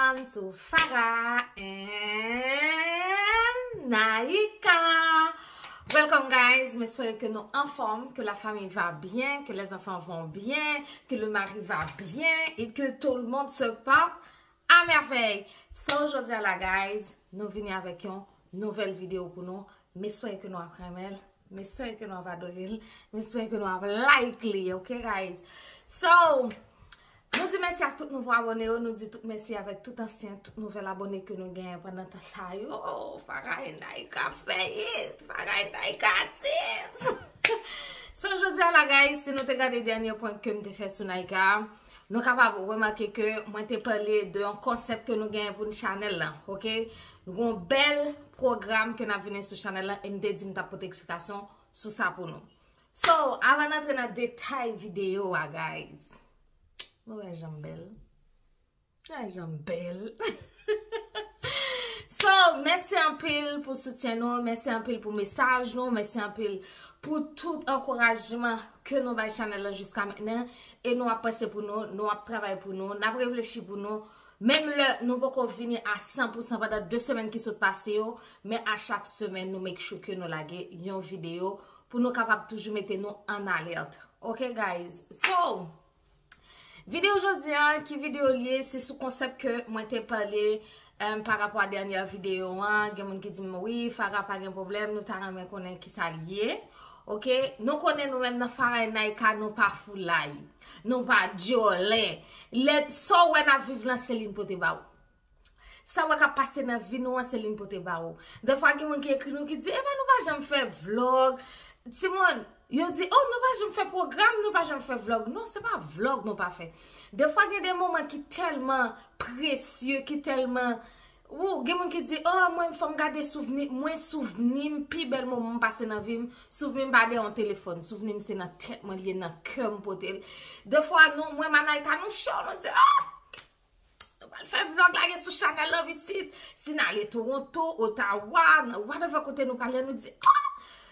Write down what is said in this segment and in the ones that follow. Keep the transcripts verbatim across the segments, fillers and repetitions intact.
Welcome to Farah and Naïka. Welcome, guys. M espere ke nou anfòm, ke la famille va bien, que les enfants vont bien, que le mari va bien et que tout le monde se porte à merveille. So, jodi a la, guys, nou vini avèk yon nouvèl videyo pou nou. M espere ke nou ap renmen l. M espere ke nou ap adore l. M espere ke nou ap like li, ok, guys? So, nou di mèsi ak tout nouvo abòne yo. Nou di tout mèsi avèk tout ansyen, tout nouvèl abòne ke nou genyen pandan tan sa yo. Farah and Naïka ap fè it. Farah and Naïka atis. So, jodi a la, guys, si nou te gade dènye prank ke m te fè sou Naïka, nou kapab remake ke mwen te pale de yon konsèp ke nou genyen pou n chanèl lan, ok? Nou gen yon bèl pwogram ke n ap vini sou chanèl lan, e m te di m t ap pote eksplikasyon sou sa pou nou. So, avan n antre nan detay videyo a, guys, nou wè jan m bèl? Ay, jan m bèl. So, mèsi anpil pou soutyen nou, mèsi anpil pou mesaj nou, mèsi anpil pou tout ankourajman ke nou bay chanèl lan jiska mentnan. E nou ap panse pou nou, nou ap travay pou nou, n ap reflechi pou nou. Menm lè nou poko vini a san pou san pandan de semèn ki sot pase yo, men a chak semèn nou make sure ke nou lage yon videyo pou nou kapab toujou mete nou an alèt. Ok, guys? So, videyo jodi a, ki videyo l ye? Se sou konsèp ke mwen te pale, em, pa rapò a dènyè videyo an. Gen moun ki di m, "Wi, Farah, pa gen pwoblèm, nou ta renmen konnen ki sa l ye." Ok? Nou konnen nou menm nan Farah and Naïka, nou pa foulay. Nou pa dyòlè. Lè, sa w wè n ap viv lan, se li n pote ba ou. Sa w wè k ap pase nan vi nou an, se li n pote ba ou. Defwa, gen moun ki ekri nou, ki di, "Epa, nou pa janm fè vlòg." Timoun, yo di, "Oh, nou pa janm fè pwogram, nou pa janm fè vlòg." Non, se pa vlòg nou pa fè. Defwa, gen de moman ki tèlman presye, ki tèlman, ou, gen moun ki di, "Oh, mwen, fò m gade souvni, mwen, souvni m, pi bèl moman m pase nan vi m, souvni m pa dèyè yon telefòn, souvni m se nan tèt mwen li ye, nan kè m pote l." Defwa, nou, mwen, Naïka, nou cho, nou di, "Ah!" Nou pral fè vlòg lage sou chanèl lan pitit. Si n ale Toronto, Ottawa, nan whatever kote nou prale, nou di, "Ah!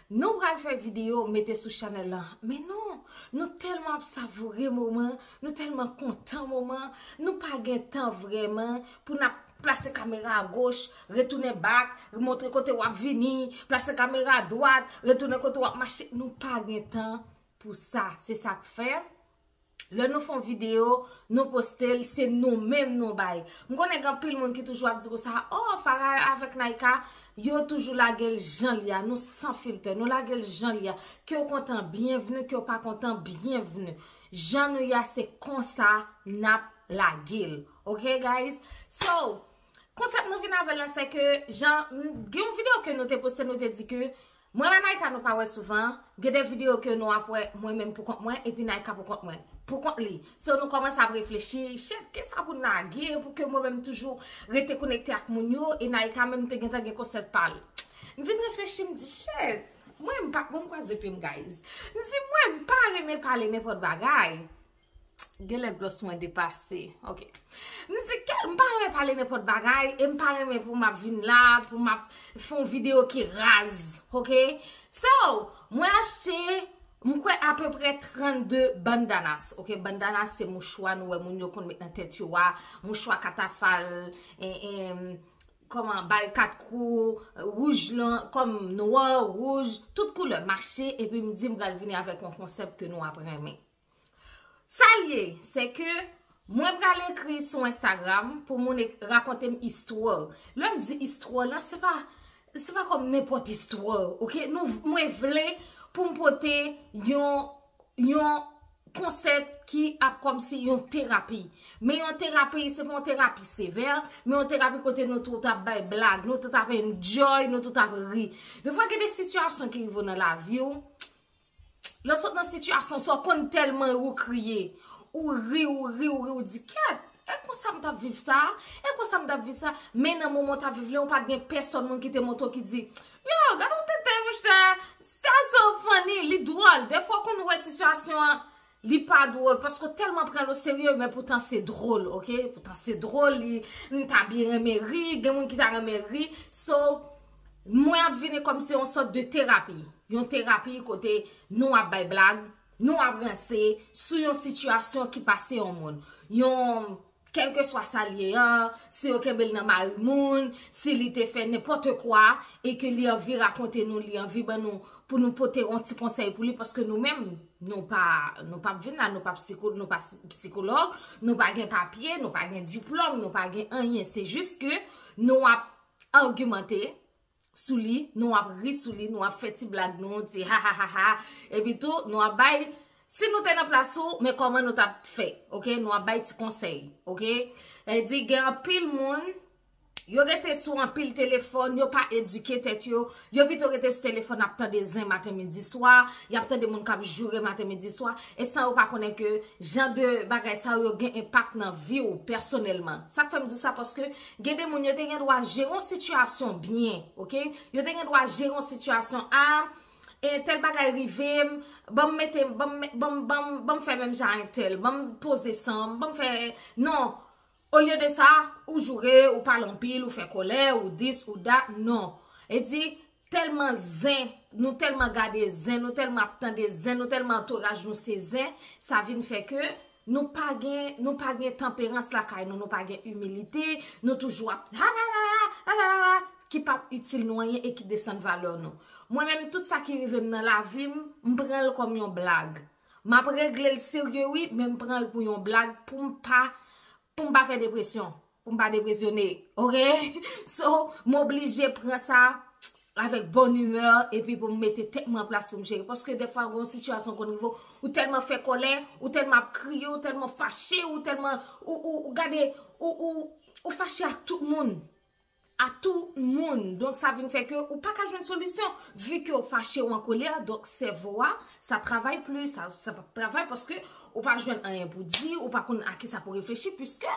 Nou pral fè videyo, mete sou chanèl lan." Men non, nou tèlman ap savoure moman, nou tèlman kontan moman, nou pa gen tan vrèman pou n ap plase kamera agoch, retounen bak, montre kote w ap vini, plase kamera adwat, retounen kote w ap mache. Nou pa gen tan pou sa. Se sa k fè, lè nou fè yon videyo, nou poste l, se nou menm nou bay. M konnen gen anpil moun ki toujou ap di konsa, "Oh, Farah avèk Naïka, yo toujou lage l jan l ye a, nou san filtè, nou lage l jan l ye a. Ke w kontan, byenvni, ke w pa kontan, byenvni. Jan nou ye a, se konsa n ap lage l." Ok, guys? So, konsèp nou vin avè l lan, se ke, jan, m, gen yon videyo ke nou te poste, nou te di ke mwen ak Naïka nou pa wè souvan, gen de videyo ke nou ap wè mwen menm pou kont mwen, epi Naïka pou kont mwen, pou kont li. So, nou kòmanse ap reflechi, "Shit, kisa pou n lage, pou ke mwen menm toujou rete konekte ak moun yo, e Naïka menm te gentan gen konsèp pa l?" M vin reflechi, m di, "Shit, mwen m pa," bon, m kwaze pye m, guys. M di, "Mwen m pa renmen pale nenpòt bagay." Genlè glòs mwen depase. Ok. M di, "Kèt, m pa renmen pale nenpòt bagay, e m pa renmen pou m ap vin la, pou m ap fè yon videyo ki raz." Ok? So, mwen achte, m kwè, apeprè trannde bandanas. Ok? Bandanas se mouchwa nou wè moun yo konn met nan tèt yo a, mouchwa katafal, en, en, kòman, bay kat kou, wouj lan, kòm nwa, wouj, tout koulè. M achte, epi m di m pral vini avèk yon konsèp ke nou ap renmen. Sa l ye, se ke mwen pral ekri sou Instagram pou moun ek-, rakonte m istwa. Lè m di istwa la, se pa, se pa kòm nenpòt istwa, ok? Nou, mwen vle pou m pote yon, yon konsèp ki ap kòmsi yon terapi. Men yon terapi, se pa yon terapi sevè, men yon terapi kote nou tout ap bay blag, nou tout ap enjoy, nou tout ap ri. Defwa, gen de sitiyasyon ki rive w nan lavi w, lè w sot nan sitiyasyon sa, w konn tèlman ri w kriye. Ou ri, ou ri, ou ri, ou di, "Kèt, e konsa m t ap viv sa? E konsa m t ap viv sa?" Men nan moman w t ap viv li, ou pa t gen pèsòn moun ki te montre w ki di, "Yo, gade yon tenten, monchè. Sa se yon funny, li dwòl." Defwa, w konn wè sitiyasyon an, li pa dwòl, paske w tèlman pran l oserye, men poutan se dwòl, ok? Poutan se dwòl, li, m ta byen renmen ri, gen moun ki ta renmen ri. So, mwen ap vini kòmsi yon sòt de terapi. Yon terapi kote nou ap bay blag, nou ap ranse sou yon sitiyasyon ki pase yon moun. Yon, kèlkeswa sa l ye an, si yo kenbe l nan mari moun, si li te fè nenpòt kwa, e ke li anvi rakonte nou, li anvi ban nou, pou nou pote yon ti konsèy pou li, paske nou menm, nou pa, nou p ap vin la, nou pa psiko-, nou pa s-, psikològ, nou pa gen papye, nou pa gen diplòm, nou pa gen anyen. Se jis ke nou ap agimante sou li, nou ap ri sou li, nou ap fè ti blag nou, ti ha ha ha ha. Epi tou, nou ap bay, si nou te nan plas ou, men kòman nou t ap fè, oke? Nou ap bay ti konsèy, oke? E di, gen anpil moun, yo rete sou anpil telefòn, yo pa edike tèt yo, yo pito rete sou telefòn ap tande zen maten, midi, swa, y ap tande moun k ap joure maten, midi, swa, e san yo pa konnen ke jan de bagay sa yo gen enpak nan vi w pèsonèlman. Sa k fè m di w sa, paske gen de moun yo te gen dwa jere yon sitiyasyon byen, oke? Yo te gen dwa jere yon sitiyasyon, a, e tèl bagay rive m, ban m mete, ban m, ban m, ban m, ban m fè menm jan entèl, ban m poze san m, ban m fè, non. Olye de sa, ou joure, ou pale anpil, ou fè kòlè, ou dis, ou dat, non. E di, tèlman zen, nou tèlman gade zen, nou tèlman ap tande zen, nou tèlman antouraj nou se zen, sa vin fè ke nou pa gen, nou pa gen tanperans lakay nou, nou pa gen imilite, nou toujou ap ha la la la, ha la la la, ki p ap itil nou anyen e ki desann valè nou. Mwen menm, tout sa ki rive m nan lavi m, m pran l kòm yon blag. M ap regle l serye, wi, men m pran l pou yon blag pou m pa, pou m pa fè depresyon, pou m pa depresyone, oke? So, m oblije pran sa avèk bòn imè, epi pou m mete tèt mwen an plas pou m jere. Paske dèfwa, gen yon sitiyasyon konn rive w, ou tèlman fè kòlè, ou tèlman ap kriye, ou tèlman fache, ou tèlman, ou, ou, ou gade, ou, ou, ou fache ak tout moun. A tout moun. Donk, sa vin fè ke ou pa ka jwenn solisyon. Vi ke w fache, w an kolè, donk, sèvo a, sa travay plis, sa, sa p ap travay paske ou pa jwenn anyen pou di, ou pa konn a kisa pou reflechi, piske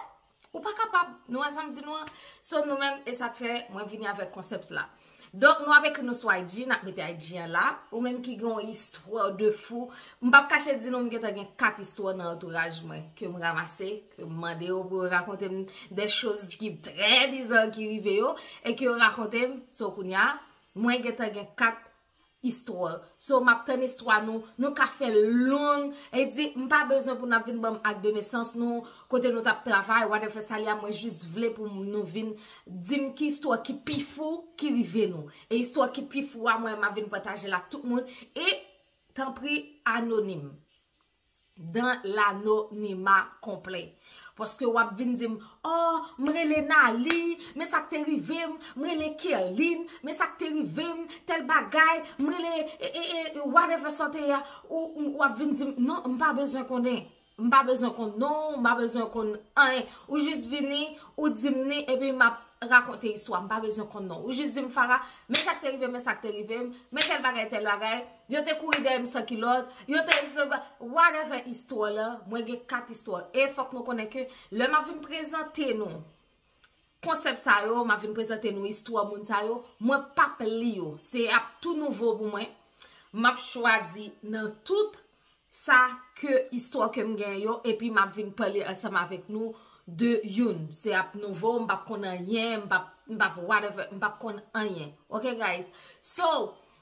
ou pa kapab. Nou wè sa m di nou an? So, nou menm, e sa k fè mwen vini avèk konsèp la. Donk, nou ap ekri nou sou I G, n ap mete I G an la. Ou menm ki gen yon istwa de fou, m p ap kache di nou, m gentan gen kat istwa nan antouraj mwen ke m ranmase, ke m mande yo pou yo rakonte m de choz ki trè biza ki rive yo, e ke yo rakonte m. So, kounye a, mwen gentan gen kat istwa. So, m ap tann istwa nou, nou ka fè l long. E di, m pa bezwen pou n ap vin ban m ak de nesans nou, kote nou t ap travay, whatever sa l ye a, mwen jis vle pou nou vin di m ki istwa ki pi fou ki rive nou. E istwa ki pi fou a, mwen, m ap vin pataje l ak tout moun. E, tanpri, anonim. Dans l'anonymat complet. Paske w ap vin di m, oh, m rele Nali, men sa k te rive m, m rele Kerline, men sa k te rive m, tèl bagay, m rele, e, e, e, whatever sa w te ye a, ou, ou, w ap vin di m, non, m pa bezwen konnen. M pa bezwen konn non w, m pa bezwen konn anyen. Ou jis vini, ou di m ni, epi m ap rakonte istwa. M pa bezwen konn non w. Ou jis di m, Farah, men sa k te rive m, men sa k te rive m, men tèl bagay, tèl bagay. Yo te kouri dèyè m san kilòt. Yo te, whatever istwa la, mwen gen kat istwa. E fòk nou konnen ke lè m ap vin prezante nou konsèp sa yo, m ap vin prezante nou istwa moun sa yo, mwen p ap li yo. Se ap tou nouvo pou mwen. M ap chwazi nan tout sa ke istwa ke m gen yo, epi m ap vin pale ansanm avèk nou de youn. Se ap nouvo, m p ap konn anyen, m p ap, m p ap whatever, m p ap konn anyen. Ok, guys? So,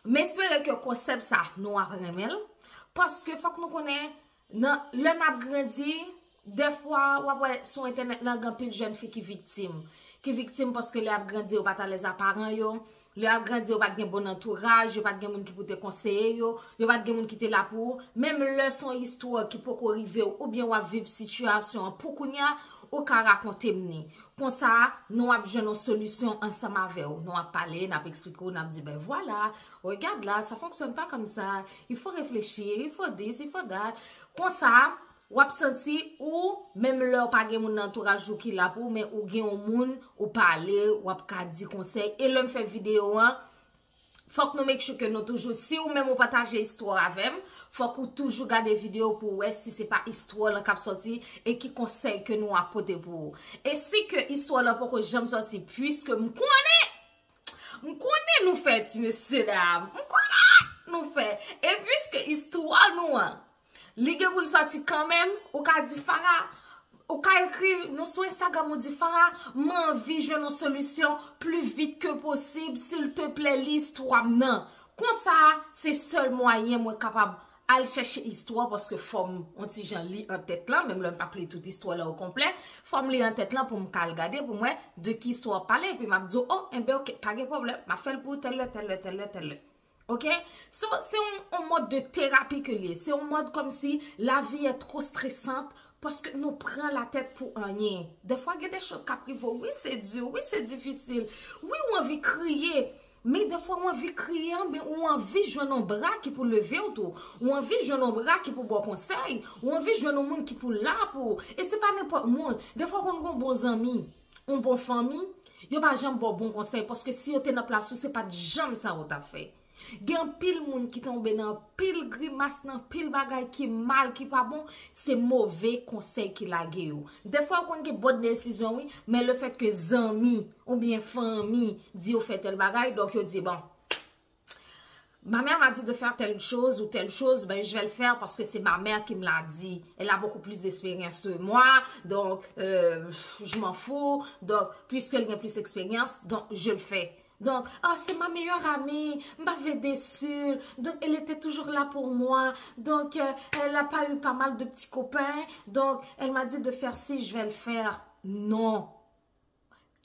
m espere ke konsèp sa, nou ap renmen l. Paske fòk nou konnen, nan, lè n ap grandi, dèfwa, w ap wè sou entènèt lan, gen anpil jèn fi ki viktim. Ki viktim paske lè y ap grandi, yo pa t alèz a paran yo. Lè y ap grandi, yo pa t gen bon antouraj, yo pa t gen moun ki pou te konseye yo, yo pa t gen moun ki te la pou ou. Menm lè se yon istwa ki poko rive w, oubyen w ap viv sitiyasyon an pou kounye a, ou ka rakonte m ni. Konsa, nou ap jwenn yon solisyon ansanm avè w. Nou ap pale, n ap eksplike w, n ap di, ben voilà, regarde là, ça fonctionne pas comme ça, il faut réfléchir, il faut this, il faut that. Konsa, w ap santi ou, menm lè w pa gen moun nan antouraj ou ki la pou ou, men ou gen yon moun, ou pale, w ap ka di konsèy. E lè m fè videyo an, fòk nou make sure ke nou toujou, si ou menm ou pataje istwa w avè m, fòk ou toujou gade videyo pou w wè si se pa istwa w lan k ap sòti e ki konsèy ke nou ap pote pou ou. E si ke istwa w lan poko janm sòti, puiske m konnen, m konnen nou fè, ti mesye dam, m konnen nou fè. E puiske istwa nou an, li gen pou l sòti kanmenm, ou ka di, Farah, ou ka ekri nou sou Instagram, ou di, Farah, m anvi jwenn yon solisyon pli vit ke posib, silteplè, li istwa m nan. Konsa, se sèl mwayen mwen kapab al chèche istwa, paske fò m yon ti jan li an tèt lan, menm lè m p ap li tout istwa la o konplè, fò m li an tèt lan pou m ka al gade, pou m wè de ki istwa w ap pale, epi m ap di w, o, enben, oke, pa gen pwoblèm, m ap fè l pou ou tèl lè, tèl lè, tèl lè, tèl lè. Oke? So, se yon, yon mòd de terapi ke l ye. Se yon mòd kòmsi la vie est trop stressante, paske nou pran latèt pou anyen. Dèfwa, gen de choz k ap rive w. Wi, se di, wi, se difisil. Wi, ou anvi kriye. Men dèfwa, ou anvi kriye an, men ou anvi jwenn yon bra ki pou leve w tou. Ou anvi jwenn yon bra ki pou ba w konsèy. Ou anvi jwenn yon moun ki pou la pou ou. E se pa nenpòt moun. Dèfwa, ou konn gen yon bon zanmi, yon bon fanmi, yo pa janm ba w bon konsèy, paske si yo te nan plas ou, se pa t janm sa yo t ap fè. Gen anpil moun ki tonbe nan anpil grimas, nan anpil bagay ki mal, ki pa bon, se move konsèy ki lage yo. Dèfwa, yo konn gen bon desizyon, wi, men lefètke zanmi oubyen fanmi di yo fè tèl bagay, donk yo di, bon, ma mère m'a dit de faire telle chose ou telle chose, ben je vais le faire parce que c'est ma mère qui me l'a dit. Elle a beaucoup plus d'expérience que moi, donc euh, je m'en fous. Donc, puisqu'elle a plus d'expérience, donc je le fais. Donc, oh, c'est ma meilleure amie, m pa vle desi l. Donc, elle était toujours là pour moi. Donc, euh, elle a pas eu pas mal de petits copains. Donc, elle m'a dit de faire ci, je vais le faire. Non.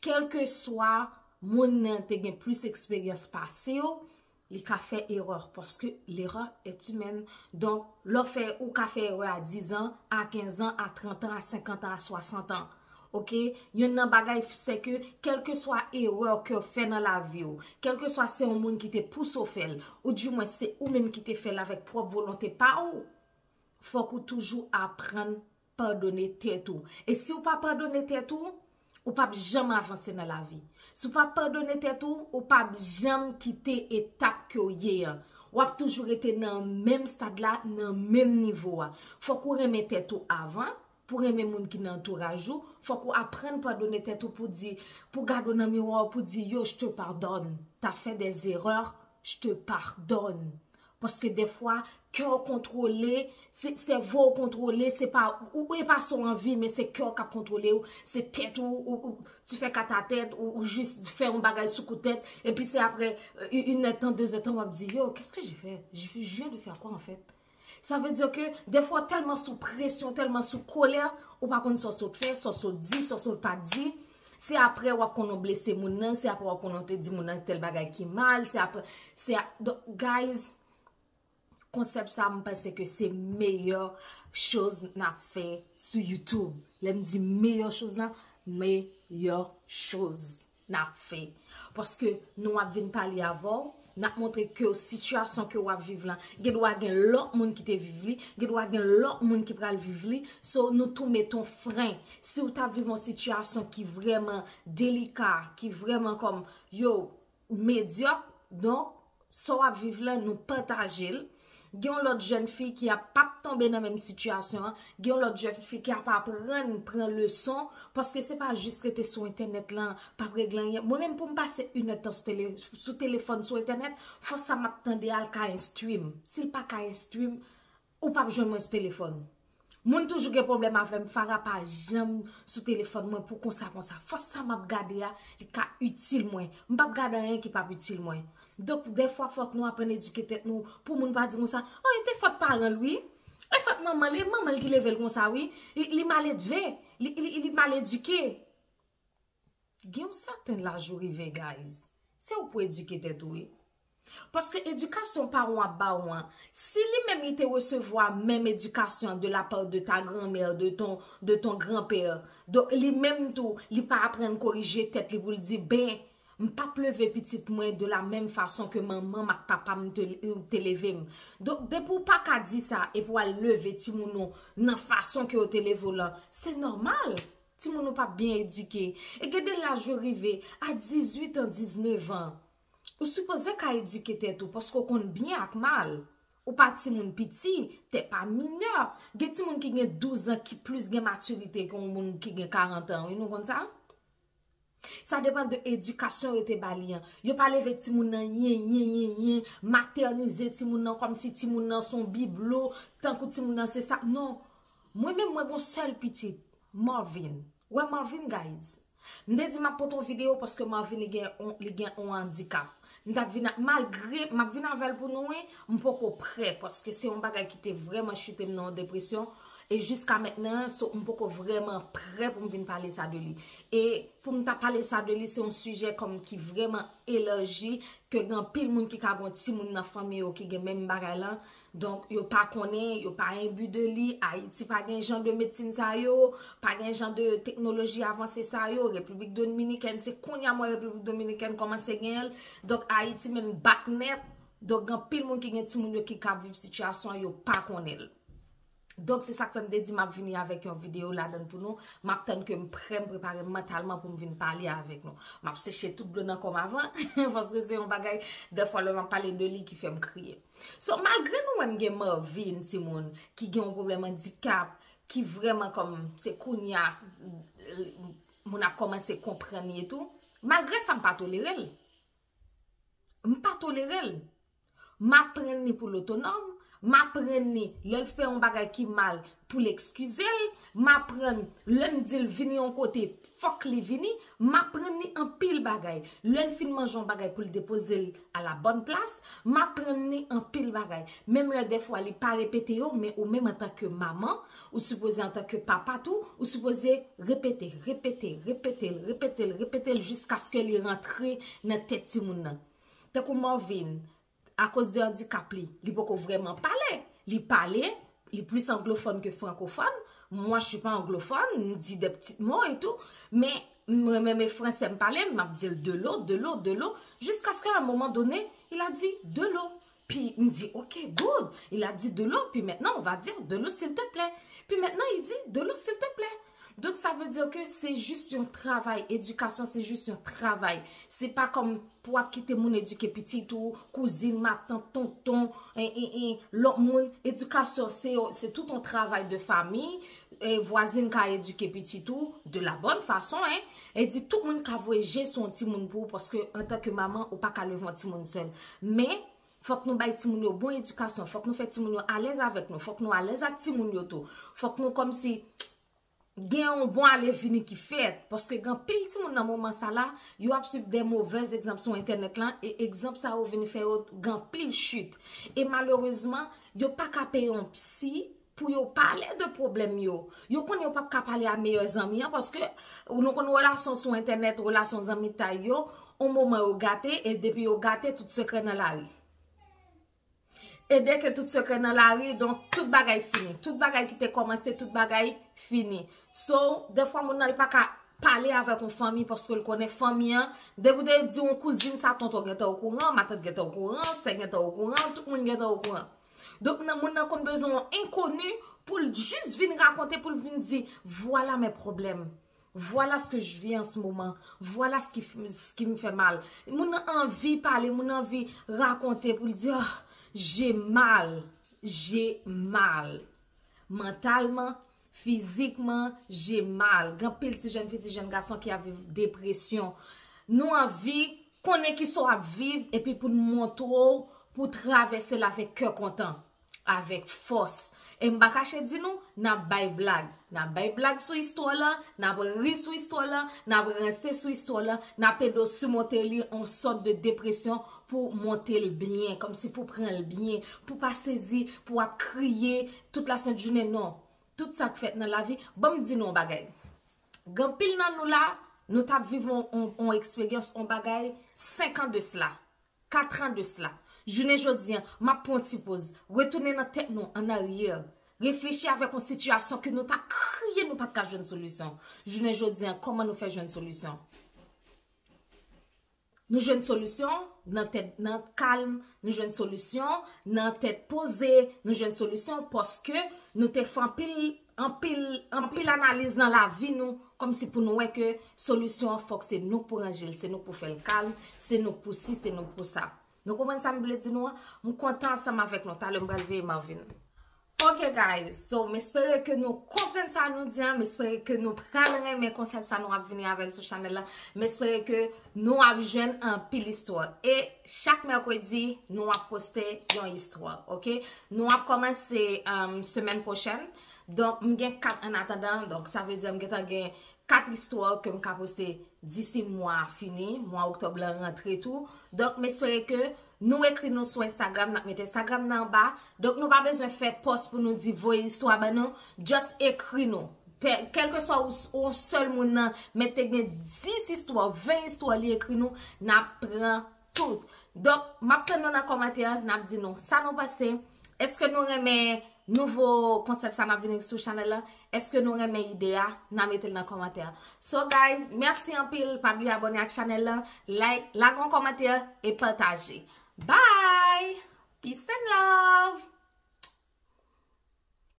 Kèlkeswa moun nan te gen plis eksperyans pase w, li ka fè erè, paske l'erreur est humaine. Donk, lè w fè, ou ka fè erè a diz an, a kenz an, a trant an, a senkant an, a swasant an. Oke? Youn nan bagay, se ke kèlkeswa erè ke w fè nan lavi w, kèlkeswa se yon moun ki te pouse w fè l, oudimwen se ou menm ki te fè l avèk pwòp volonte pa w, fòk ou toujou aprann padone tèt ou. E si w pa padone tèt ou, ou p ap janm avanse nan lavi. Si w pa padone tèt ou, ou p ap janm kite etap ke w ye an. W ap toujou rete nan menm stad la, nan menm nivo a. Fòk ou renmen tèt ou avan, pou renmen moun ki nan antouraj ou. Fòk ou aprann padone tèt ou pou di, pou gade w nan miwa w, pou di, yo, je te pardonne. T'as fait des erreurs, je te pardonne. Paske dèfwa, kè w kontwole, se, sèvo w kontwole, se pa, ou, ou e pa sa w anvi, men se kè w k ap kontwole w, se tèt ou, ou, ou, tu fais katatet, ou, ou jis fè yon bagay sou kou tèt, epi se apre, euh, une heure de temps, deux heures de temps, w ap di, yo, qu'est-ce que j'ai fait? Je, je viens de faire quoi, en fait? Sa vle di ke, dèfwa, w tèlman sou presyon, tèlman sou kolè, ou pa konn sa w sot fè, sa w sot di, sa w sot pa di. Se apre w ap konn w blese moun nan, se apre w ap konn w te di moun nan tèl bagay ki mal, se apre, se a, donk, guys, konsèp sa, m panse ke se meyè choz n ap fè sou YouTube. Lè m di meyè choz la, meyè choz n ap fè. Paske nou ap vin pale avè w, n ap montre ke sitiyasyon ke w ap viv la, gen dwa gen lòt moun ki te viv li, gen dwa gen lòt moun ki pral viv li. So, nou tou mete yon fren. Si w t ap viv yon sitiyasyon ki vrèman delika, ki vrèman kòm, yo, medyòk, donk, sa w ap viv la, nou pataje l. Gen yon lòt jèn fi ki ap, p ap tonbe nan menm sitiyasyon an. Gen yon lòt jèn fi ki ap aprann pran leson, paske se pa jis rete sou entènèt lan, p ap regle anyen. Mwen menm pou m pase inèdtan sou tele-, sou telefòn, sou entènèt, fò sa m ap tande a l ka enstwi m. Si l pa ka enstwi m, ou p ap jwenn mwen sou telefòn. Moun toujou gen pwoblèm avè m, Farah pa janm sou telefòn mwen pou konsa, konsa. Fò sa m ap gade a, li ka itil mwen. M p ap gade anyen ki p ap itil mwen. Donk, dèfwa, fòk nou aprann edike tèt nou pou moun pa di konsa, o, e te fòt paran l, wi. E fòt manman l, e manman l ki leve l konsa, wi. Li, li maledve, li, li, li mal edike. Gen yon sèten laj ou rive, guys. Se ou pou edike tèt ou, wi. Paske edikasyon paran w ap ba ou an, si li menm li te resevwa menm edikasyon de la part de ta grand-mère, de ton, de ton grand-père, donk li menm tou, li pa aprann korije tèt li pou l di, ben, m p ap leve pitit mwen de la menm fason ke manman m ak papa m te, te leve m. Donk, depi w pa ka di sa epi w al leve timoun ou nan fason ke yo te leve w lan, se nòmal. Timoun ou p ap byen edike. E gen de laj ou rive, a dizuit an, diznèf an. Ou sipoze ka edike tèt ou paske w konn byen ak mal. Ou pa timoun piti, t'es pas mineur. Gen timoun ki gen douz an ki plis gen matirite ke yon moun ki gen karant an, wi, nou konn sa? Sa depann de edikasyon yo te ba li an. Yo pa leve timoun nan yen, yen, yen, yen, matènize timoun nan kòmsi timoun nan se yon biblo, tankou timoun nan se sa. Non. Mwen menm, mwen gen yon sèl pitit, Marvin. Wè Marvin, guys. M te di m ap pote yon videyo paske Marvin li gen on, li gen on andikap. M t ap vin a, malgre m ap vin avè l pou nou, wi, m poko prè paske se yon bagay ki te vrèman chite m nan yon depresyon. E jiska mentnan, so, m poko vrèman prè pou m vin pale sa de li. E pou m ta pale sa de li, se yon sijè kòm ki vrèman elaji, ke gen anpil moun ki ka gen yon timoun nan fanmi yo ki gen menm bagay lan. Donk, yo pa konnen, yo pa enbi de li. Ayiti pa gen jan de medsin sa yo, pa gen jan de teknoloji avanse sa yo. Repiblik Dominikèn, se kounye a m wè Repiblik Dominikèn kòmanse genyen l. Donk, Ayiti menm bak nèt. Donk, gen anpil moun ki gen timoun yo ki ka viv sitiyasyon an, yo pa konnen l. Donk, se sa k fè m te di m ap vini avèk yon videyo ladan l pou nou. M ap tann ke m prè, m prepare m mantalman pou m vin pale avèk nou. M ap seche tout dlo nan kò m avan, paske se yon bagay, dèfwa, lè m ap pale de li, ki fè m kriye. So, malgre nou wè m gen Marvin, timoun, ki gen yon pwoblèm andikap, ki vrèman kòm, se kounye a, moun ap kòmanse konprann li e tou, malgre sa, m pa tolere l. M pa tolere l. M aprann li pou l otonòm. M aprann li, lè l fè yon bagay ki mal, pou l ekskize l. M aprann, lè m di l vini yon kote, fòk li vini. M aprann li anpil bagay. Lè l fin manje yon bagay, pou l depoze l a la bòn plas. M aprann li anpil bagay. Menm lè dèfwa li pa repete yo, men ou menm antanke manman, ou sipoze antanke papa tou, ou sipoze repete, repete, repete l, repete l, repete l, jiskaske li rantre nan tèt timoun nan. Tankou Marvin, akoz de andikap li, li poko vrèman pale. Li pale, li plis anglofòn ke frankofòn. Moi, je suis pas anglophone, m di de ptit mo e tou. Men, m renmen fransè, m pale, m ap di l de l'eau, de l'eau, de l'eau, jiskaske a un moment donné, il a dit de l'eau. Puis, m di, ok, good. Il a dit de l'eau, puis maintenant, on va dire de l'eau, s'il te plaît. Puis maintenant, il dit de l'eau, s'il te plaît. Donc, ça veut dire que c'est juste un travail. Éducation, c'est juste un travail. Se pa kòm pou w ap kite moun edike pitit ou, kouzin, matant, tonton, e, e, e, lòt moun. Edikasyon, se, se tout yon travay de fami. E, vwazin ka edike pitit ou de la bonne façon, hein. E di tout moun ka voye je sou yon timoun pou ou, paske antanke manman, ou pa ka leve yon timoun sèl. Men, fòk nou bay timoun yo bon edikasyon, fòk nou fè timoun yo alèz avèk nou, fòk nou alèz ak timoun yo tou. Fòk nou kòmsi gen yon bon ale vini ki fèt, paske gen anpil timoun nan moman sa la, yo ap swiv de movèz egzanp sou entènèt lan, e egzanp sa yo vin fè yo gen anpil chit. E malerezman, yo pa ka peye yon psi pou yo pale de pwoblèm yo. Yo konnen yo p ap ka pale a meyè zanmi an, paske nou konn relasyon sou entènèt, relasyon zanmitay yo, yon moman yo gate, e depi yo gate, tout sekrè nan lari. E dèke tout sekrè nan lari, donk tout bagay fini. Tout bagay ki te kòmanse, tout bagay fini. So, dèfwa moun nan li pa ka pale avèk yon fanmi paske l konnen fanmi an, depi w te di yon kouzin sa, tonton gentan okouran, matant gentan okouran, sè gentan okouran, tout moun gentan okouran. Donk nan moun nan konn bezwen yon enkoni pou l jis vin rakonte, pou l vin di, vwala men pwoblèm. Voilà ce que je vis en ce moment. Voilà ce qui, f- ce qui me fait mal. Moun nan anvi pale, moun nan anvi rakonte pou l di, oh, j'ai mal, j'ai mal. Mantalman, fizikman, j'ai mal. Gen anpil ti jèn fi, ti jèn gason ki ap viv depresyon. Nou anvi konnen kisa w ap viv, epi pou n montre w, pou w travèse l avèk kè kontan, avèk fòs. E m pa kache di nou, n ap bay blag. N ap bay blag sou istwa la, n ap ri sou istwa la, n ap ranse sou istwa la, n ap ede w simonte li, yon sòt de depresyon pou monte l byen, kòmsi pou pran l byen, pou pa sezi, pou ap kriye tout lasent jounen, non. Tout sa k fèt nan lavi, ban m di nou yon bagay. Gen anpil nan nou la, nou t ap viv yon, yon, yon eksperyans, yon bagay, senk an de sila, kat an de sila. Jounen jodi an, m ap pran yon ti poz, retounen nan tèt nou, an aryè, reflechi avèk yon sitiyasyon ke nou ta kriye nou pa t ka jwenn solisyon. Jounen jodi an, kòman nou fè jwenn solisyon? Nou jwenn solisyon nan tèt, nan kalm, nou jwenn solisyon nan tèt poze, nou jwenn solisyon paske nou te fè anpil, anpil, anpil analiz nan lavi nou, kòmsi pou nou wè ke solisyon an fòk se nou k pou ranje l, se nou k pou fè l kalm, se nou k pou si, se nou k pou sa. Nou konprann sa m vle di nou an? M kontan ansanm avèk nou. Talè m pral veye Marvin. Ok, guys, so m espere ke nou konprann sa nou di an, m espere ke nou pral renmen konsèp sa nou ap vini avè l sou chanèl la, m espere ke nou ap jwenn anpil istwa. E chak mèkredi, nou ap poste yon istwa, ok? Nou ap kòmanse um, semèn pwochèn. Donk, m gen kat an atandan, donk sa vle di m gentan gen kat istwa ke m ka poste disi mwa a fini, mwa oktòb lan rantre tou. Donk, m espere ke nou ekri nou sou Instagram, n ap mete Instagram nan anba. Donk, nou pa bezwen fè pòs pou nou di voye istwa ban nou. Just ekri nou. Pe- Kèlkeswa ou, ou yon sèl moun nan, men te gen dis istwa, ven istwa li ekri nou, n ap pran tout. Donk, m ap tann nou nan kòmantè, n ap di nou sa nou panse. Èske nou renmen nouvo konsèp sa n ap vini sou chanèl la? Èske nou renmen ide a? N a mete l nan kòmantè. So guys, mèsi anpil, pa bliye abòne ak chanèl la, like, lage yon kòmantè e pataje. Bye! Peace and love!